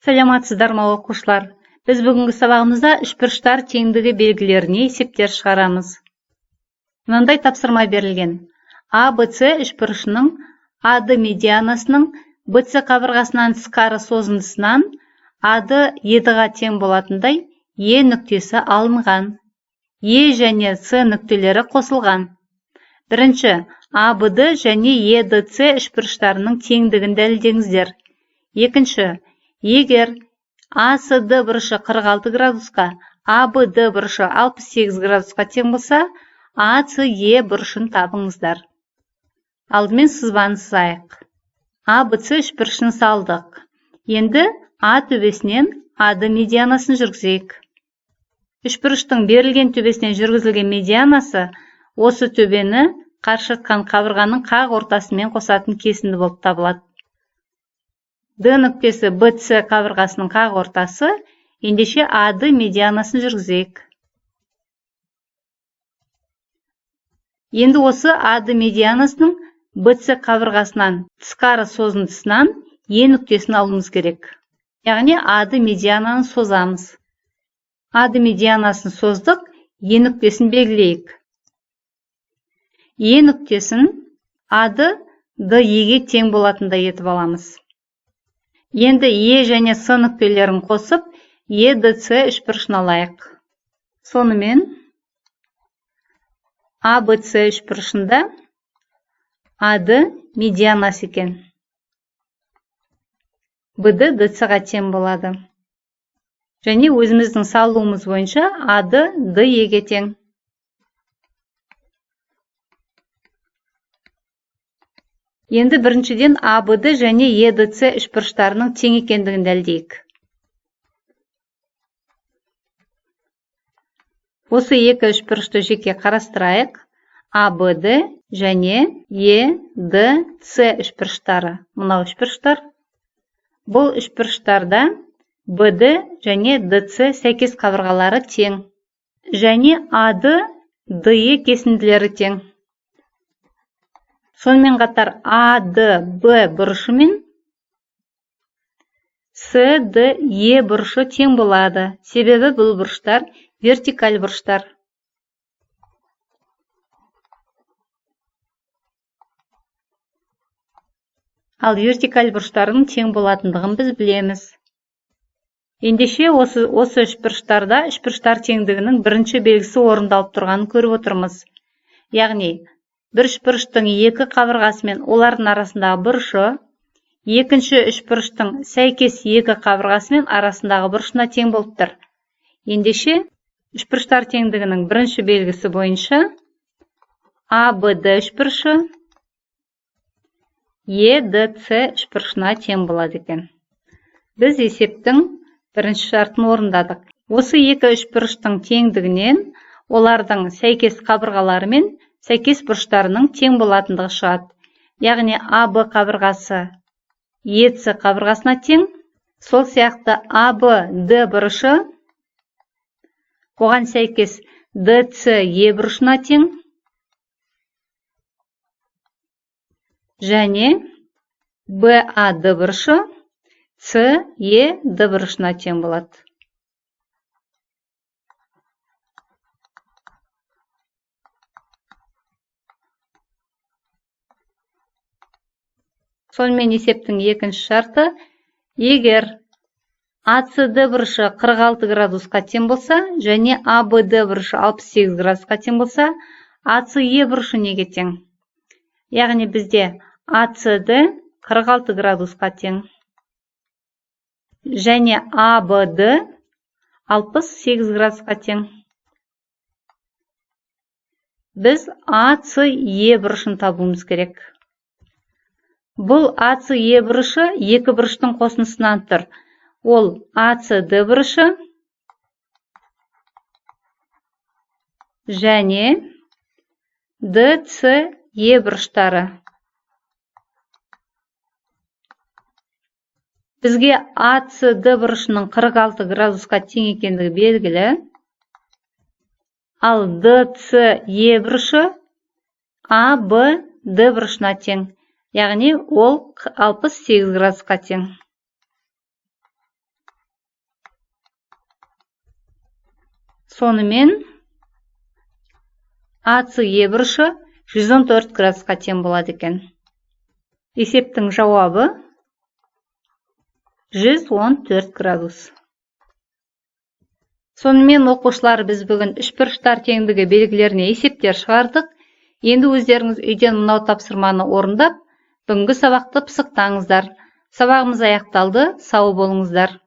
Саламатсыздар ма, оқушылар? Біз бүгінгі сабағымызда үшбұрыштар теңдігі белгілеріне есептер шығарамыз. Мынандай тапсырма берілген. ABC үшбұрышының АД медианасының BC қабырғасынан тысқары созындысынан АД ЕД-ға тең болатындай Е нүктесі алынған. Е және С нүктелері қосылған. Бірінші, АБД және ЕДЦ үшбұрыштарының теңдігін дәлелдеңіздер. Екінші, егер АСД бұрышы 46 градусқа, АБД бұрышы 68 градусқа тең болса, АЦЕ бұрышын табыңыздар. Алдымен сызбаны сызайық. АБЦ үшбұрышын салдық. Енді А төбесінен АД медианасын жүргізейік. Үшбұрыштың берілген төбесінен жүргізілген медианасы осы төбені қарсы жатқан қабырғаның қақ ортасымен қосатын кесінді болып табылады. Д нүктесі BC қабырғасының қақ ортасы, ендеше АД медианасын жүргізейік. Енді осы АД медианасының BC қабырғасынан тысқары созындысынан Е нүктесін алуымыз керек. Яғни АД медиананы созамыз. АД медианасын создық, Е нүктесін белгілейік. Е нүктесін АД ДЕ-ге тең болатындай етіп аламыз. Енді Е және С нүктелерін қосып, ЕДЦ үшбұрышын алайық. Сонымен АБЦ үшбұрышында АД медианасы екен. БД ДЦ-ға тең болады. Және өзіміздің салуымыз бойынша АД ДЕ-ге тең. Енді біріншіден АБД және ЕДЦ үшбұрыштарының тең екендігін дәлелдейік. Осы екі үшбұрышты жеке қарастырайық. АБД және ЕДЦ үшбұрыштары. Мынау үшбұрыштар. Бұл үшбұрыштарда БД және ДЦ сәйкес қабырғалары тең. Және АД, ДЕ кесінділері тең. Сонымен қатар АДБ бұрышы мен СДЕ бұрышы тең болады. Себебі бұл бұрыштар вертикаль бұрыштар. Ал вертикаль бұрыштардың тең болатындығын біз білеміз. Ендеше осы үшбұрыштарда үшбұрыштар теңдігінің бірінші белгісі орындалып тұрғанын көріп отырмыз. Яғни бір үшбұрыштың екі қабырғасы мен олардың арасындағы бұрышы, екінші үшбұрыштың сәйкес екі қабырғасы мен арасындағы бұрышына тең болып тұр. Ендеше үшбұрыштар теңдігінің бірінші белгісі бойынша АБД үшбұрышы ЕДЦ үшбұрышына тең болады екен. Біз есептің бірінші шартын орындадық. Осы екі үшбұрыштың теңдігінен олардың сәйкес қабырғалары мен сәйкес бұрыштарының тең болатындығы шығады. Яғни АБ қабырғасы ЕЦ қабырғасына тең, сол сияқты АБД бұрышы оған сәйкес ДЦЕ бұрышына тең және БАД бұрышы СЕД бұрышына тең болады. Сонымен есептің екінші шарты, егер АЦД бұрышы 46 градусқа тең болса және АБД бұрышы 68 градусқа тең болса, АЦЕ бұрышы неге тең? Яғни бізде АЦД 46 градусқа тең және АБД 68 градусқа тең. Біз АЦЕ бұрышын табуымыз керек. Бұл АЦЕ бұрышы екі бұрыштың қосындысынан тұр. Ол АЦД бұрышы және ДЦЕ бұрыштары. Бізге АЦД бұрышының 46 градусқа тең екендігі белгілі. Ал ДЦЕ бұрышы АБД бұрышына тең. Яғни ол 68 градусқа тең. Сонымен, АЦЕ бұрышы 114 градусқа тең болады екен. Есептің жауабы 114 градус. Сонымен, оқушылар, біз бүгін үшбұрыштар теңдігі белгілеріне есептер шығардық. Енді өздеріңіз үйден мынау тапсырманы орындап, бүгінгі сабақты пысықтаңыздар. Сабағымыз аяқталды. Сау болыңыздар.